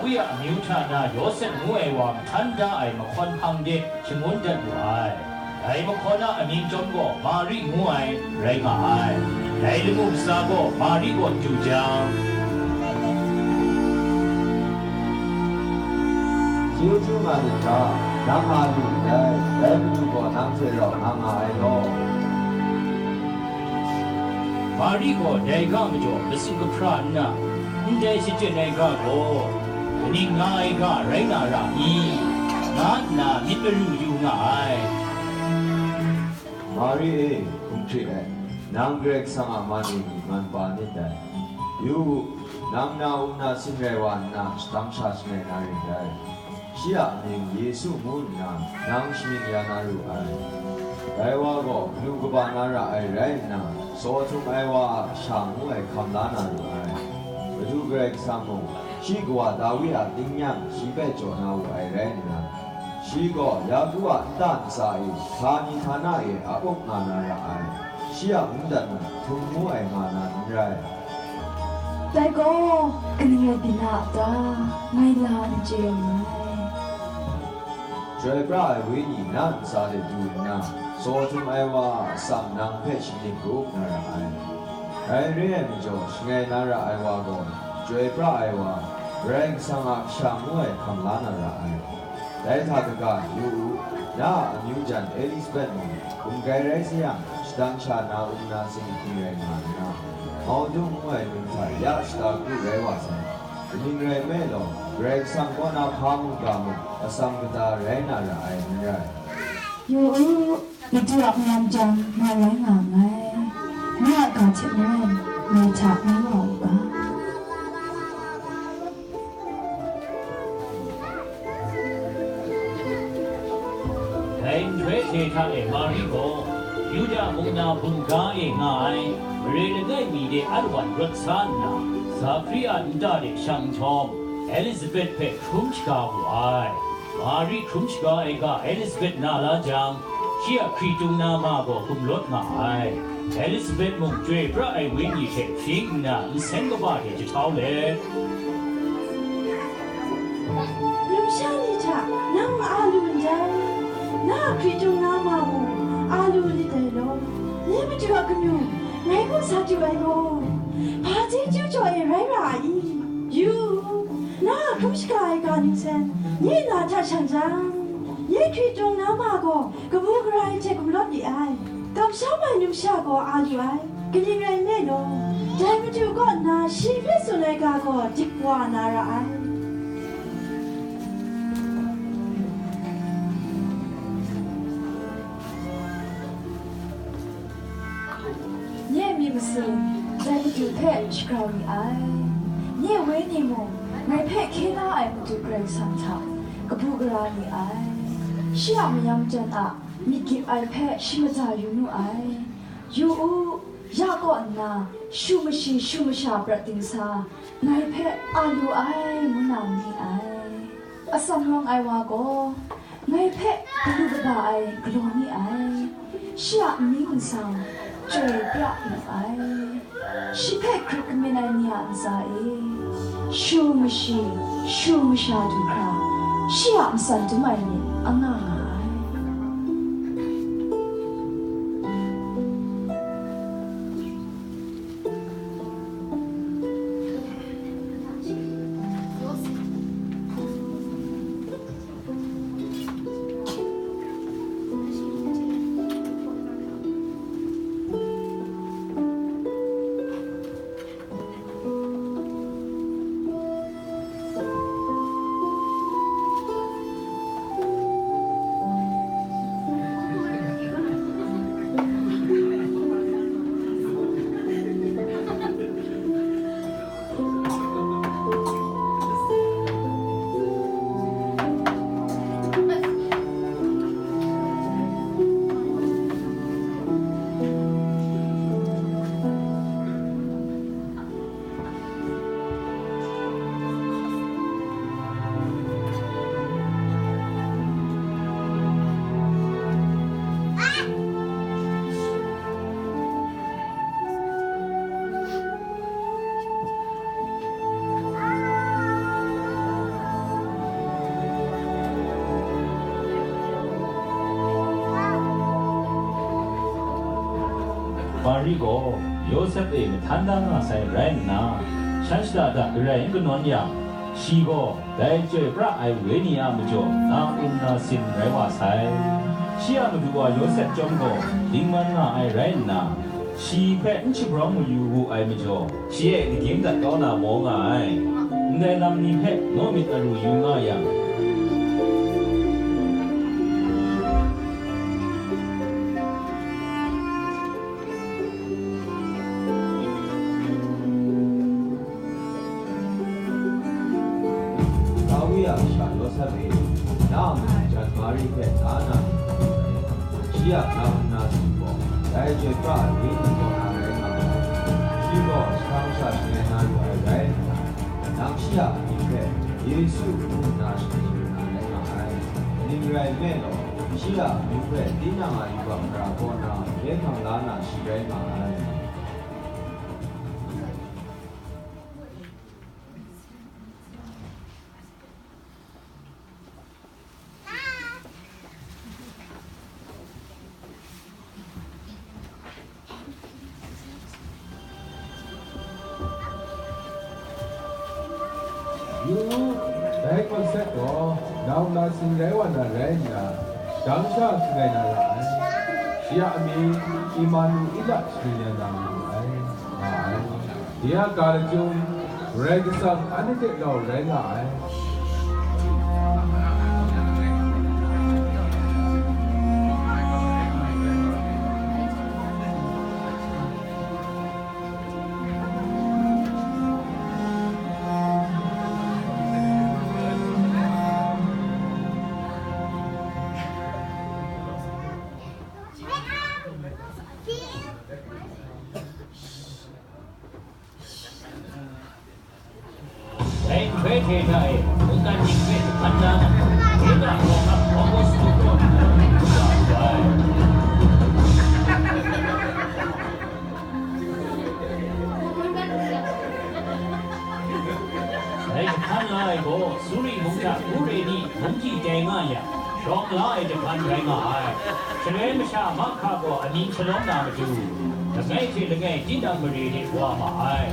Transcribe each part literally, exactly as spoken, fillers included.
Mari a amyu hta na Yawsep ngu ai wa mahtan da ai mahkawn hpang de shangun dat wu ai. Dai mahkawn a amying chyawm gaw Mari ngu ai rai nga ai. Dai lamu kasa gaw Mari kaw du jang, Chyeju nga lit ga, nang a lu ndai, dai Madu gaw nang hte rau nga nga ai law. Mari gaw dai ga majaw kasu kahpra nna, ndai shachyen ai ga gaw, kaning nga ai ga rai nga ra i? Nga nna myit maru yu nga ai. Mari e, hkum hkrit ai, nang Karai Kasang a man e ni man pa nit dai. Yu u, nang na um na sin rai wa nna, shadang sha shangai na rin dai. Shi a mying Yesu ngu nna nang shaning ya na ru ai. Dai wa gaw kanu kaba na ra ai rai nna, saw htum ai wa a kasha ngu ai hkam la na ru ai. Madu Karai Kasang mung, shi kawa Dawi a tingnyang shi hpe jaw na wu ai rai nna, shi gaw Yaku a nta ntsa e, htani htana e ap up nga na ra ai. Shi a mungdan mung htum ngu ai nga na n rai. Dai gaw kaning rai byin a ta? Ngai la n chye nngai. Chyoi pra ai Wenyi na ntsa de du nna, saw htum ai wa a atsam nang hpe shinggyim ka-up na ra ai. Dai re ai majaw, shangai na ra ai wa gaw, chyoi pra ai wa, Karai Kasang a Kasha ngu ai hkam la na ra ai. Dai hta kaga, yu u, na a amyu jan Elisabet mung, hkum grai rai sayang, shadang sha na um na sin hpring rai nga nna, Mawdung ngu ai num hta ya shata kru rai wa sai. Kaning rai nme law, Karai Kasang kaw na hpa mungga mung atsam kata rai na ra ai n rai. Yu u, Madu a mayam jan ngai rai nga nngai, na a ga hte maren ngai hta ngai wa u ga. Dai nhtoi hte hta e Mari gaw, Yuda mung na bungga e nga ai, mare langai mi de alawan rawt sa nna, Zakari a nta de shang nhtawm, Elisabet hpe hkrum shaga wu ai. Mari hkrum shaga ai ga Elisabet na la jang, shi a hkritung na ma gaw gumlawt nga ai. Elisabet mung Chyoi pra ai Wenyi hte hpyi nna nsen kaba hte jahtau let, Numsha ni hta nang a lu ndai, na a hkritung na ma mung a lu lit dai law, nye matu a kanu ngai kaw sa du ai gaw, hpa chyeju jaw e rai ra ai i? Yu u, na a hkrum shaga ai ga ning hten nye na hta shang jang, nye hkritung na ma gaw kabu gara ai hte gumlawt li ai. Kamsham ai numsha gaw a lu ai, kaning rai nme law, dai Madu kaw nna shi hpe tsun ai ga gaw dik wa na ra ai. Nye myit masin dai Madu hpe shagrau mi ai. Nye wenyi mung ngai hpe hkye la ai Madu Karai Kasang hta kabu gara mi ai. Shi a mayam jan a myit gyip ai hpe shi maja yu nu ai. Yu u, ya kaw nna, shu mashi shu masha prat dingsa, ngai hpe a lu ai, ngu na n ni ai. Atsam rawng ai wa gaw, ngai hpe galu kaba ai galaw ni ai. Shi a amying nsang, Chyoi pra yu ai. Shi hpe hkrit kamyin ai ni a ntsa e, shu mashi, shu masha du hkra, shi a matsan dum ai myit a nga nga ai. Mari gaw Yawsep e mahtan da nga sai rai nna, shan shada hta garai n kanawn yang, shi gaw dai chyoi pra ai wenyi a majaw na um na sin rai wa sai. Shi a madu wa Yawsep chyawm gaw dingman nga ai rai nna, shi hpe n shabrawng mayu wu ai majaw, shi e kagyim dat kau na maw nga ai. Ndai lam ni hpe naw myit aru yu nga yang, Dawi a kasha Yawsep e, na a matu jan Mari hpe la na, shi a na nna tsun gaw, dai chyoi pra ai wenyi kaw na rai nga ai. Shi gaw shahtang sha shangai na lu ai rai nna, nang shi a amyu hpe Yesu ngu nna sharin yu na rai nga ai. Kaning rai nme law, shi a amyu hpe tinang a yubak mara kaw na hkye hkrang la na shi rai nga ai. Yu u, dai kawnsep gaw nau na sin rai wa na rai nna, shahtang sha shangai na ra ai. Shi a amying Imanuela sharin ya na mayu ai, nga ai. Dai a ga lachyum, Karai Kasang anhte hte rau rai nga ai. Dai nhtoi hte hta e, mungkan myit hpe jahpan na, Yuda hkawng a Augustus gaw nna, Yuda wu ai. Dai jahpan la ai gaw, Suri mung hta Kureni munggyi tai nga yang, shawng la ai jahpan rai nga ai. Shaloi masha mahkra gaw amying shalawm na matu, langai hte langai tinang mare de wa ma ai.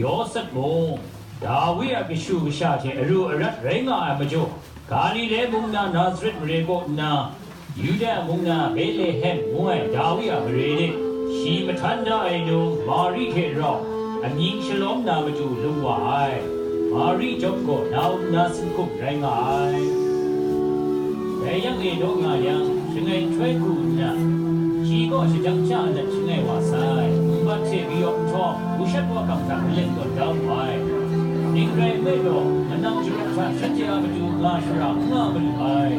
Yawsep mung, Dawi a kashu kasha hte aru arat rai nga ai majaw, Galile mung na Nazaret mare kaw nna, Yuda mung na Betlehem ngu ai Dawi a mare de, shi mahtan da ai num Mari hte rau amying shalawm na matu lung wa ai. Mari chyawm gaw nau nna sin hkum rai nga ai. Dai yang e daw nga yang, shangai nhtoi hku nna, shi gaw shajang sha nat shangai wa sai, nbat hte kayawp nhtawm, hku shat wa kang hta maleng tawn da wu ai. Ning rai nme law, manang jarum hta shanhte a matu nga shara n nga malu ai.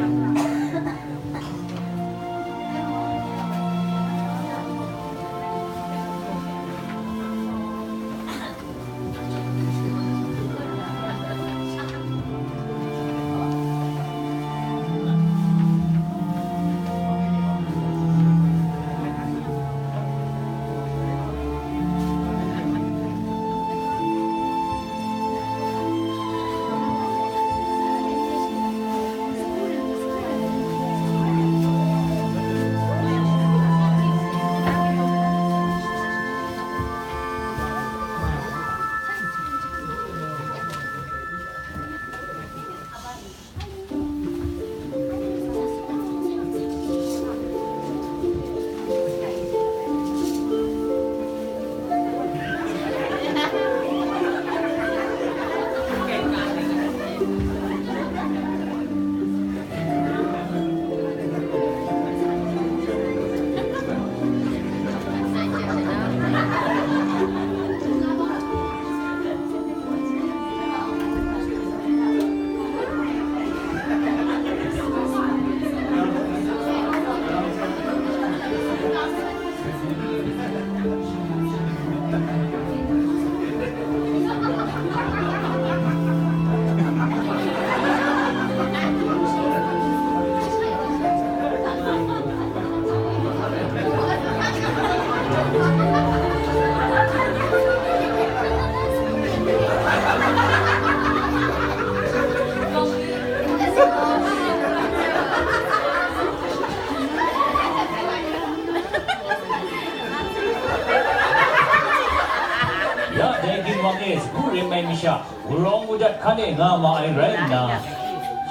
dat hkan e nga ma ai rai nna,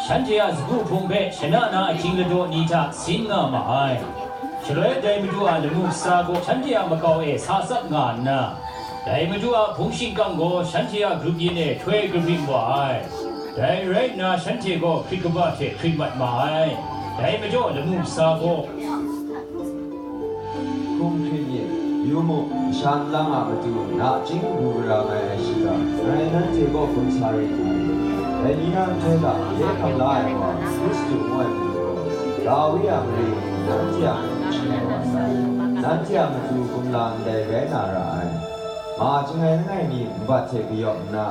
shanhte a sagu hpung hpe shana na ahkying ladaw ni hta sin nga ma ai. Shaloi dai Madu a lamu kasa gaw shanhte a makau e sa tsap nga nna, dai Madu a hpung shingkang gaw shanhte a grup yin e htoi kabrim wa ai. Dai rai nna, shanhte gaw hkrit kaba hte hkrit mat ma ai. Dai majaw lamu kasa gaw, Hkum hkrit myit, yu mu, masha nlang a matu nachying kabu gara ngai ai shiga, ngai nanhte kaw gun sa ring ngai. Dai ni na nhtoi hta, hkye hkrang la ai wa, Hkristu ngu ai matu gaw, Dawi a mare ni nanhte a matu hkrum ai wa sai, nanhte a matu kumla ndai rai na ra ai. Ma chyangai langai mi nbat hte kayawp nna,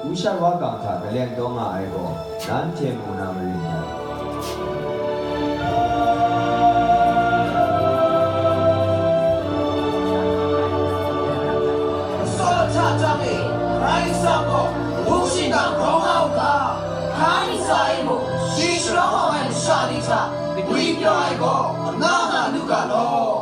u shat wa gang hta galen taw nga ai gaw, nanhte mu na marin dai. Tsaw hta jang e, Karai Kasang gaw hpung shingkang grau nga u ga, hkra ntsa e mung, shi sharawng hkawm ai masha ni hta ngwipyaw ai gaw, amanga nga lu ga law.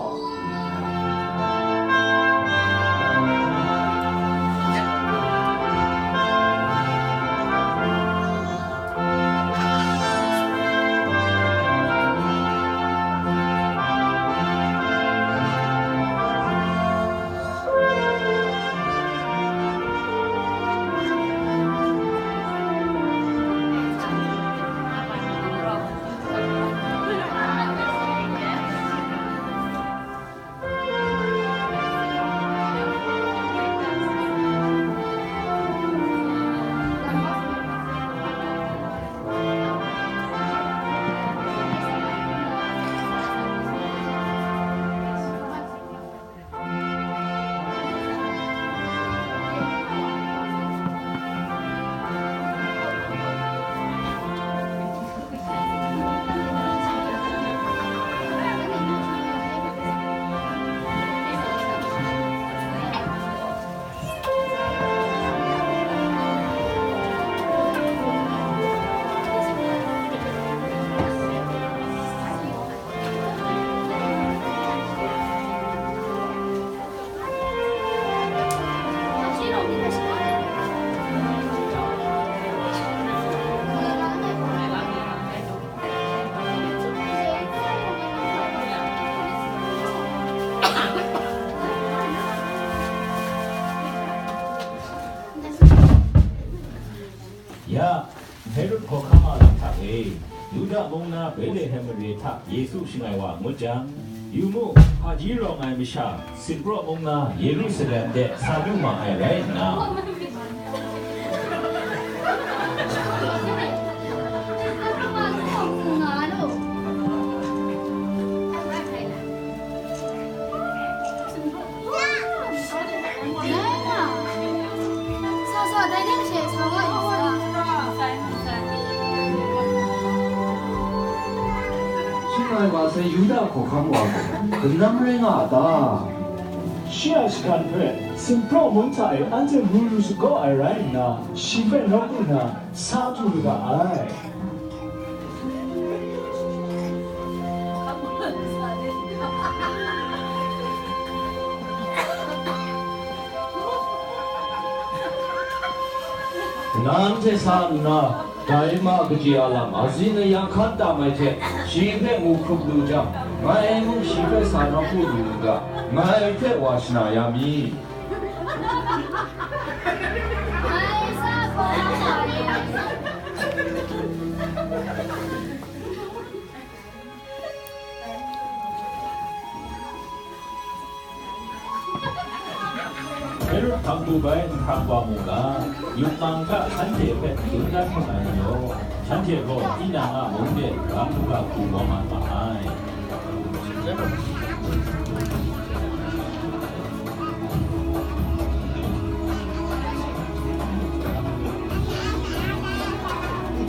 Ya, Herod hkawhkam a lam hta e, Yuda mung na Betlehem mare hta Yesu shangai wa ngut jang, yu mu, hpaji rawng ai masha, Sinpraw mung na Yerusalem de sa lu ma ai rai nna, Shangai wa sai Yuda hkawhkam wa gaw, ganam rai nga a ta? Shi a shakawn hpe Sinpraw mung hta e anhte mu lu shakaw ai rai nna, shi hpe nawku na, sa du lu ga ai. Nanhte sa nna, dai ma kaji a lam azin ayang hkan tam ai hte, shi hpe mu hkrup lu jang, ngai mung shi hpe sa nawku lu u ga, ngai hpe wa shana ya mi. Herod hpang du bai nhprang wa mu ga, yupmang hta shanhte hpe dun dat hkrum ai majaw, shanhte gaw tinang a mung de ram lu ga hku wa mat ma ai.